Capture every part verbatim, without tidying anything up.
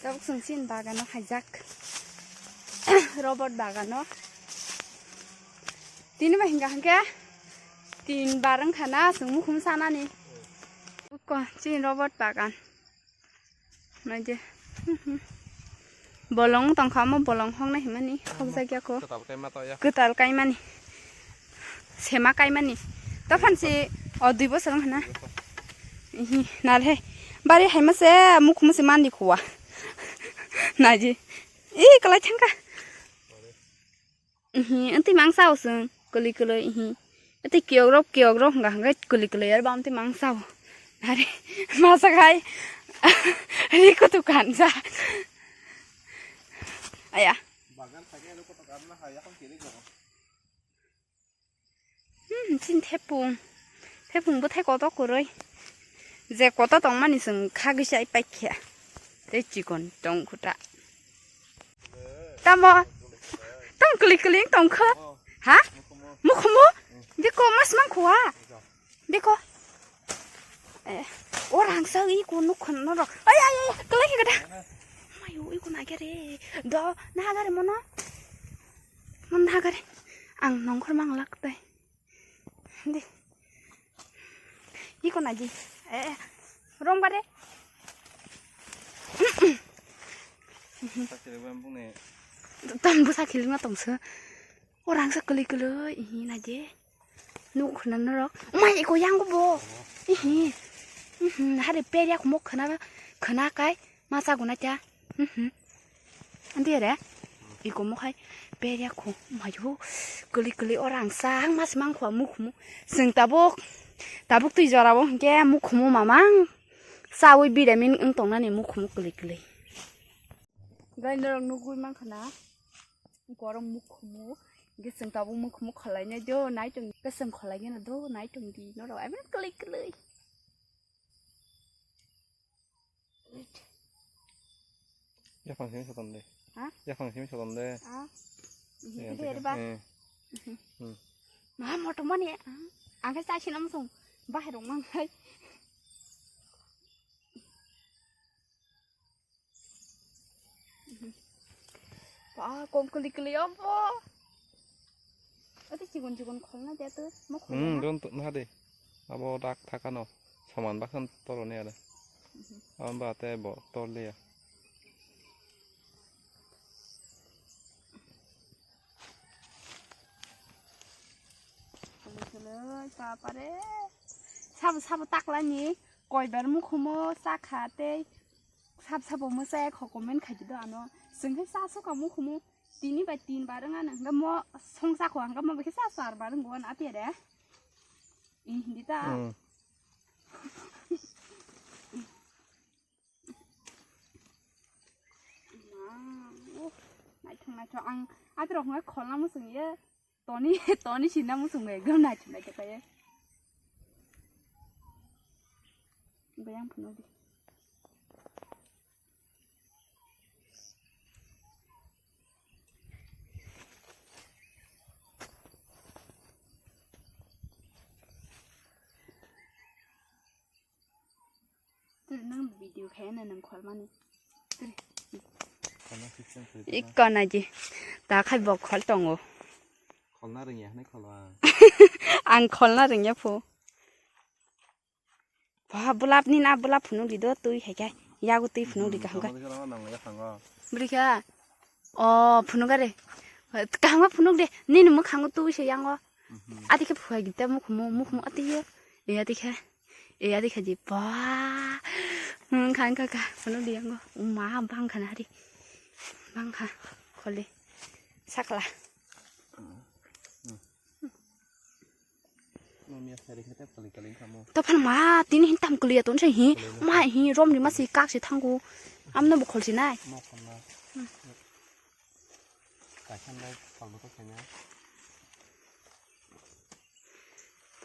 Tabuk chwng chini bagano khaijak. Robot bagano. Tini ba hinga hwnkhe tin bar wngkha na chwng mukhum sanani. Ko chini robot bagan. Naidi. Bolong tongkha omo bolong hoknai himani hokjak ya ko. Kwtal kaima to ya. Kwtal kaimani. Sema kaimani. Tophan si o dui bosor wngkha na. Ihi, nal he. Bari hai mase, mukhumu se mandi khuwa. Naji. Ih, kalai thangka. Ihi, enti mangsa usung. Kuli kuli, ihi. Enti kiok rok, kiok rok, hingga hingga kuli kuli, yar bam enti mangsa u. Nari, masa kai. Riku tu kansa. Aya. Hmm, chin thepung. Thepung bwthai kotor kwrwi. Je kotor tongmani chwng khagwi chai paikha. Tei chikon tong khuta. Tamo? Tamo kwlwi kwlwi tongkha? Ha? Mukhumu? Biko mas mang khua? Biko? Eh, o rangsa iko nuk khon norok. Ay, ay, ay, kwlai khe gada. Mayo, iko na khe re. Do, na gare mono. Mon na gare. Ang nongkhor mang lak tai. Di. Iko na di. Eh, eh. Rong bare. Tam busa khili ma tongsa. O rangsa kwlwi kwlwi, ihi, naidi. Nuk khna norok. Mai iko yang bo. Ihi. Mhm, hare perya khumok khna, khna kai, masa guna cha. Mhm. Andi re. Iko mo khai perya khu, mayo. Kwlwi kwlwi o rangsa, ang mas mang khwa mukhumu. Seng tabuk, tabuk twi jora bo hingke mukhumu mamang. Sawi biramin wng tongnani mukhumu kwlwi kwlwi. Gai norok nugui mang khna. Borok mukhumu, hingke chwng tabuk mukhumu khwlainai do, naitung, hingke chwng khwlaigeno do, naitung di norok, abo kwlwi kwlwi. Yaphang simi soton de. Ha? Yaphang simi soton de. Ah. Eh, Ihi, ante ihi, ka, ba. Eh. Mhm. Hmm. Ma, moto mani, ah. Ang khe chai sinam song, bahai rok mang hai. Ba, kom kwlwi kwlwi obo. Ate chikon chikon kholna de to, mo kholna. Hmm, don to na de. Abo dak thakano. Saman baksan tolo ne ada. Mhm. Abo ba te bo tol de ya. Kwlwi kwlwi, bapare. Sabo, sabo taklani, koibar mukhumo, chakha tei sab sabo mwchaya kho comment khaidi do ano. Chwng khe cha suka mukhumo, tini bai tin bar wngya nang, hwnkhe mo song chakho, hwnkhe mo bai khe cha char bar wngo ano apiare. Ih, hindi ta. Hmm. Ma, uh, naithok naithok ang aphirok hwnwi kholna muchung ye. Toni, toni sinna muchung ye, ekdom naithok naithok khaye. Bayang phunukdi. Tiri nang video khaina nang kholmani. Tiri. Kholna system khlai tongma. Ikko naji. Ta khai bok khol tongo. Kholna rwngya hwnwi kholo ang. Ang kholna rwngya phu. Ba, bulap ni na bulap phunuk di do twi hai khe. Yago twi phunuk di kaham khe. Tamo dikhe nang ya thango. Bwrwi kha. O, phunuk are. Kaham khe phunuk de. Nini mwkhango twi se yango. Mhm. Ati khe phuai gita mukhumu, mukhumu ati yo. E ati khe. E ati khe di ba. Hmm, khan kha kha. Phunuk di yango. Uma bang khan hari. Bang kha. Khole. Sakla. Tophan ma tini hin tam kwlwi ya ton se hi. Ma hi rom ni ma si kak se thango. Amno bo khol si nai.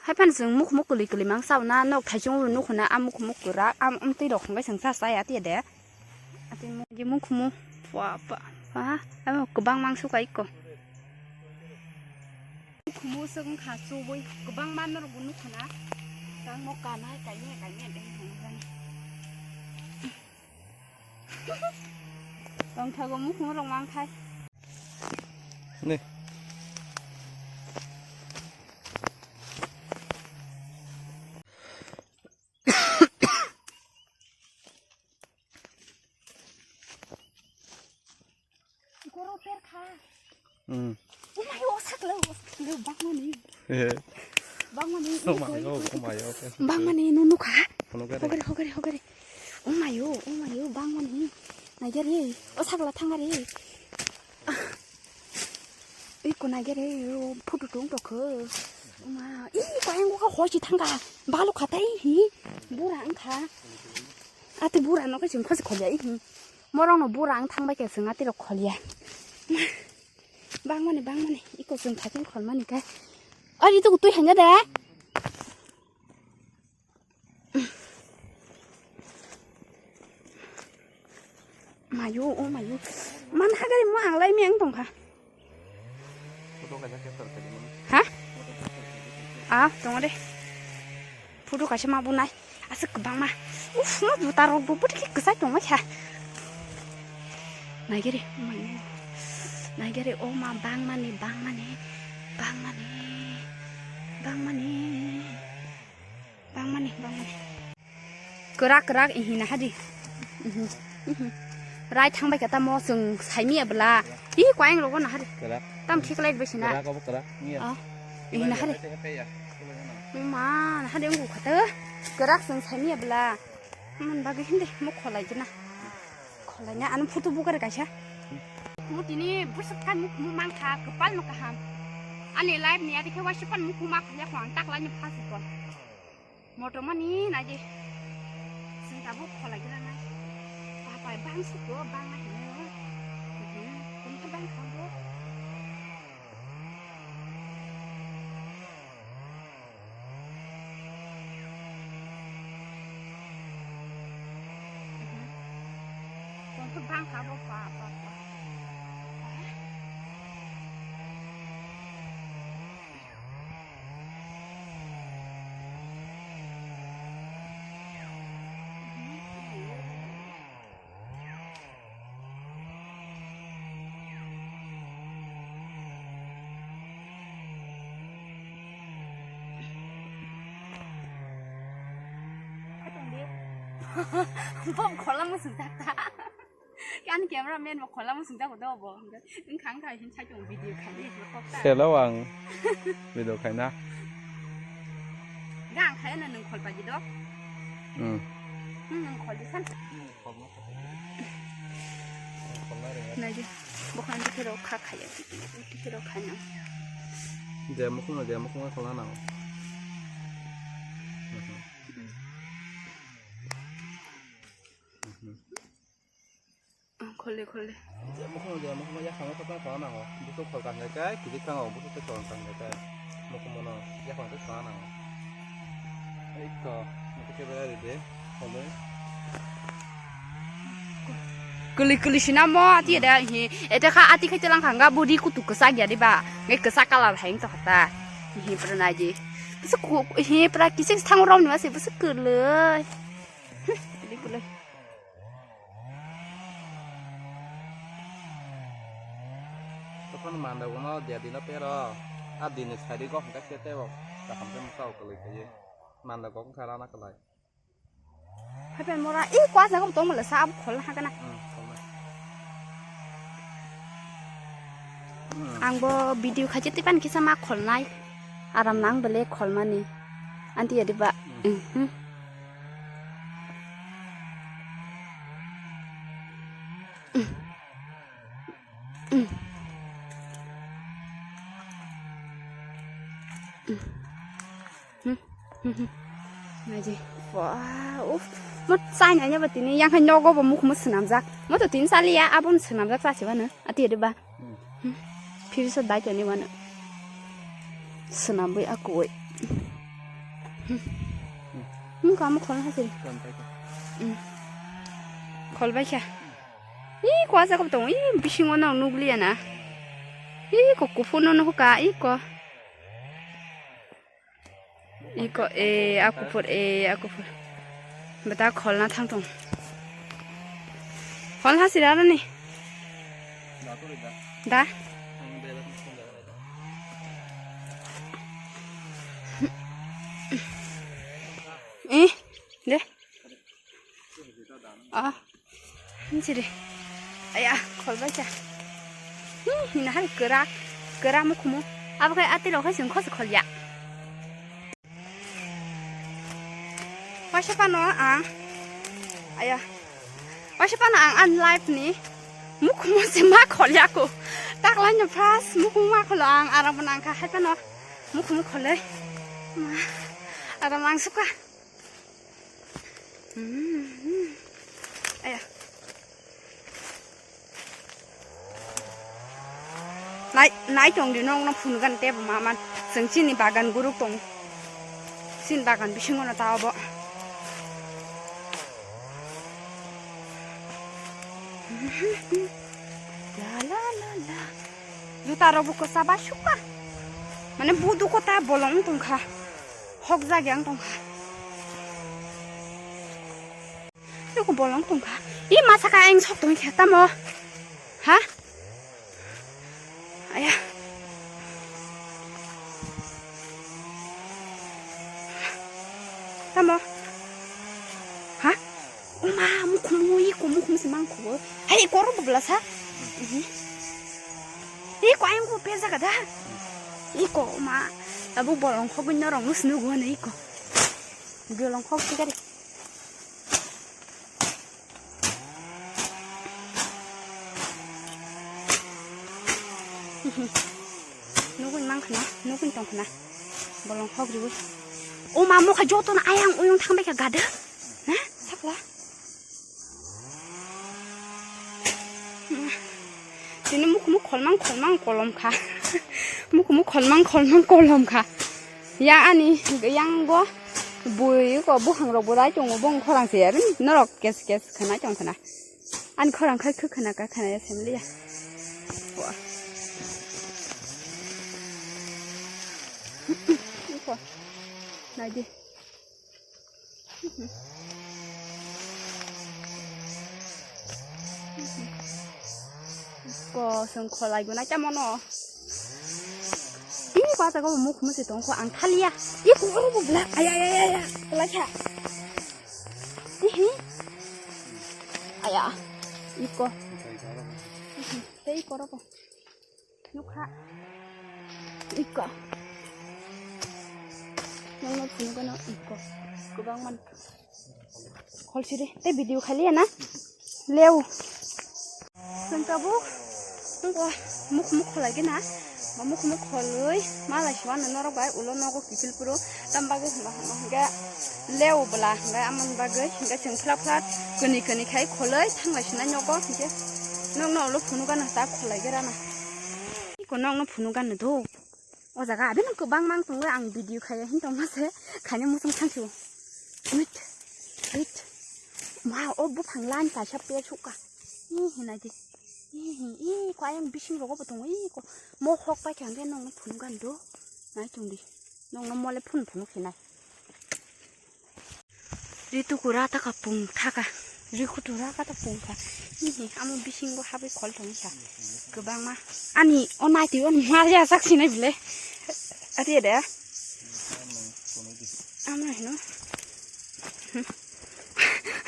Hai phan chwng mukhumu kwlwi kwlwi mang chao na, nok thaichung bo nukho na, a mukhumu kwrak, a amtwi rok hwnkhai chwng cha chaya tiya de. Atwi mukhumu, ba, ba, ba, abo kwbang mang suka ikko. Mukhumu swk wngkha chubui, kwbangma norokbo nukho na, tamo kanai kainwi kainwi de hwnkhai. Thago mukhung rok mang khai. Ne. Goro per kha. Hmm. Oh my, o sakla, o sakla, bangmani. Eh. Bangmani. Oh my, oh, oh my, oh. Bangmani, no, no kha. Hogare, hogare, hogare. Oh my, oh, oh my, oh, bangmani. Naigari, o sakla thangari. Iko naigari, o photo tung tokho. Oh my, iko ayang ko hochi thangka. Balu khatai hi. Bura angkha. Ati bura no khe chwng khosi kholya ihi. Morok no bura ang thangbai khe chwng ati rok kholya. Bangmani, bangmani, iko chwng thaichung kholmani khe. Oi, ri tuku twi hanja de. Mayu, o mayu. Man hagari mo ang lai meng tongkha. Ha? Ah, tongo de. Photo kaisa ma bunai. Aswk kwbangma. Uf, mo juta rok bo bwtwi khe kwchai tongma kha. Naigari, oh my God. Naigari, oh ma, bangmani, bangmani, bangmani, bangmani, bangmani, bangmani. Kwrak, kwrak, ihi na hadi. Ihi, ihi. Rai thangbai khe tamo chwng saimia bwla. Ih, koyang rogo na hadi. Kwrak. Tam khiklai bai sina. Kwrak obo kwrak. Iya. Oh. Ihi na hadi. Iya, iya, iya. Ma, na hadi ungu khata. Kwrak chwng saimia bwla. Mon bagwi hindi mo kholai jena. Kholai na anu photo bukar kaisa. Mo tini busuk kan mo mang kha kwpal mo kaham. Ani life ni adi khe wasipan mo kuma khya khwang tak lai ni phasi ko. Motomani naidi. Sing tabuk kholai gila nai. Papai bang suko bang nai hino. Mhm. Kum khe bang khambo. Mhm. Kum khe bang khambo pa pa pa. Bom khola muchung jak ta. Ani camera man bo khola muchung jak do bo. Wngkha wngkha hin sai tong video khai ni kok ta. Hello ang video khaina. Gang khai na nung khol pa di do. Hmm. Hmm, nung khol di san. Naidi, bukan di kiro kha khaya, di kiro khana. Dia mukung dia mukung kholna nang. Khole khole. Dia mukung dia mukung ya khana khata khana nang. Busu khol kan kai, kiji khana busu te khol kan kai. Mukung mono ya khana khana nang. Eito, mukung ke bela de, khole. Kwlwi kwlwi sinamo ati da hi eta kha ati khai telang khanga body kutu kwchak ya diba nge kwchak colour hai to hata hi pura naji bwswk hi pura kisik thang rom ni mase bwswk kwlwi kwlwi kwlwi. Tokon manda uno dia dino pero a dini sari go hangka kete bo kaham ke muka kwlwi khaye manda go khara na kwlai. Haipen mora, i kwa jaga tong mala sa ab khol ha kana. Hmm, khol na. Hmm. Ang bo video khachi tipan kisa ma khol nai. Aram nang bele khol mani. Anti ya diba. Hmm. Mhm. Hmm. Hmm. Hmm. Hmm, hmm, hmm. Naji. Wah, uff. Mo chai nanya ba tini yang hai nogo bo mukhumo swnamjak. Mo to tini sali ya abon swnamjak sa chiba na. Ati de ba. Hmm. Hmm. Phiri so dai toni wana. Swnam bui akoi. Hmm. Hmm, kamu khol ha siri. Hmm. Khol bai kha. Ih, ko aja ko tong. Ih, bisingo nang nukliya na. Ih, ko kuphur no nuka. Ih, ko. Iko, e, a kuphur, e, a kuphur. Bata kholna thang tong. Kholna sira ni. Da? Eh, de. Ah, sini. Aya, khol bai cha. Hmm, hina hari kera, kera mukhumu. Abo khai ati rok khai sing khos khol ya. Waisa phano ang, aya, waisa phano ang ani life ni mukhumu se ma khol ya ko. Taklai no first mukhumu ma kholo ang, arang phano ang kha hai phano mukhumu kholoi. Ma, arang ang suka. Hmm, hmm. Aya. Nai, nai tong di nong no phunu gan tebo maman. Seng chini bagan guruk tong. Sin bagan bisingo no tao bo. La, la, la, la. Juta rok bo kwchaba suka. Mane budu kota bolong tongkha. Hok jagya ang tongkha. Toko bolong tongkha. I masa ka ang sok tongkha tamo. Ha? Aya. Tamo. Ha? Uma, mukhumu, iko mukhumu se mangkhubo. Hai, iko oro bubla sa. Mhm. Iko ayang ko pesa kada. Iko uma. Abu bolong khogwi norong nus nugo ne iko. Bolong khog tigari. Nugui mang khna, nugui tong khna. Bolong hok riwi. O ma mokha joto na ayang uyung thang bai kha gada. Na, sakla. Tini mukhumu kholmang kholmang kolom kha. Mukhumu kholmang kholmang kolom kha. Ya ani yang bo bui ko bukhang rok bo dai tongo bong khorang se ya norok kes kes khna tong khna. Ani khorang khai khwkhwna ka khwnaya se mliya. Wa. Iko. Naidi. Ko song kholai gunai ta mono. Ini ko ata ko muk musi tong ko ang thalia. Iko oro bo bla. Aya aya aya. Kholai kha. Ihi. Aya. Iko. Tei iko roko. Nukha. Iko. Nangno phunukgano iko. Kwbangma. Kholsiri. Tei video khaliya na? Leo. Chwng tabuk, chwng bo muk muk kholai gina, bo muk muk kholoi, malai sima no norok bai ulo nogo kiphil phuru, tam bagwi hwnba hwnba hwnkhe leo bwla hwnkhe amoni bagwi hwnkhe chwng phla phla kwnwi kwnwi khai kholoi thanglai sinai nogo hwnkhe nokno ulo phunukgano ta kholai gira na. Iko nokno phunukgano do. O jaga abino kwbang mang tongo, ang video khaiya hin tongma se khaina muchung thangsi o. Wait, wait. Ma, o buphang line kaisa pe sukha. Ih, hinai di. Ih, ih, ko ayang bising rogo bo tongo. Ih, ko mo hok pai kha hwnkhe nongno phunukgani do. Nai tong di. Nongno mole phun phunuk hinai. Ritu kura ta ka pung thaka. Riku tura ka ta pung kha. Hihi, amo bisingo habwi khol tong kha. Kwbangma. Ani o naitwi o maya sak sinai bile. Ati de. Amo hino.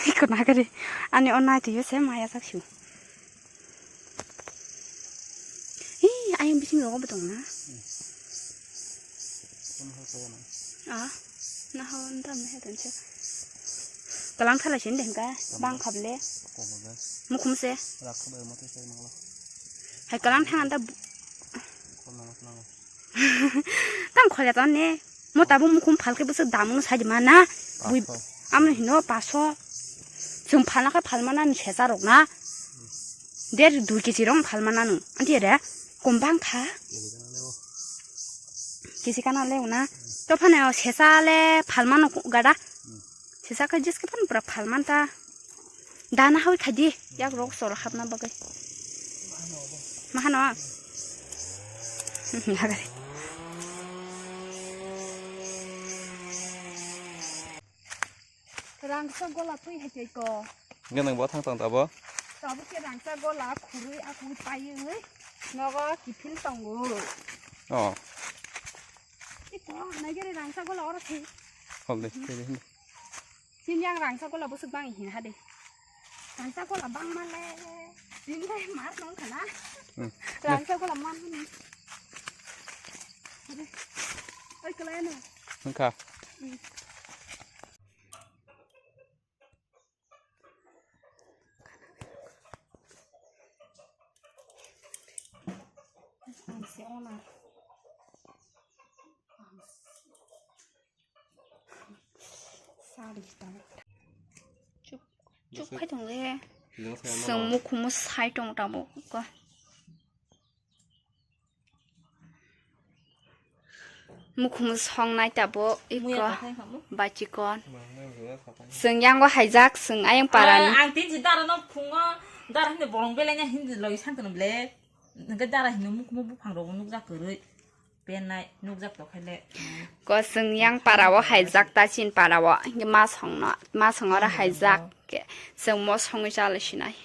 Iko na kare. Ani o naitwi o se maya sak si. Hi, ayang bising rogo bo tong na. Ah, na ho nda me he tong se. Kalang thala sin den ka, bang khable. Mukhum se. Hai kalang thang anda. Tam khole ton ne. Mo tabuk mukhum phalkhe bwswk damung no sai di mana? Bui, paso. Amno hino paso. Chwng phalna khe phalmana ni sesa rok na. Der dui kg rok phalmana nung. Anti re kom bang kha. Kg kana leo na. To phane o sesa le phalmano gada. Sesa khe jis khe phan pura phalman ta. Dana hawi khaidi, yak rok soro hapna bagwi. Mahano. Lagari. Rang sok gola pui hai ko. Nge nang bo thang tang tabo. Tabuk khe rangchak gola khurui akui paiwi nogo kiphil tongo. Oh. Iko, naigere rangchak gola oro thwi. Hol de, hol de, hol de. Sini yang rangchak gola busuk bang hin hade. Rangchak gola bang male. Sini dai mar nong khana. Hmm. Rangchak gola man ni. Oi, kelai no. Engka. Hmm. Chup, chup khai tong le. Chwng mukhumu sai tong tabo ko. Mukhung songnai tabuk iko bachikon. Chwng yango haijak, chwng ayang parani. Ang tin si dara no phungo, dara hindi bolong belai na hindi loi santono ble. Nge dara hindi mukhumu buphang rogo nukjak kwrwi. Penai nukjak to khaile. Ko chwng yang parao haijak ta chin parao. Nge ma songno, ma songora haijak. Ke chwng mo songwi chalai sinai.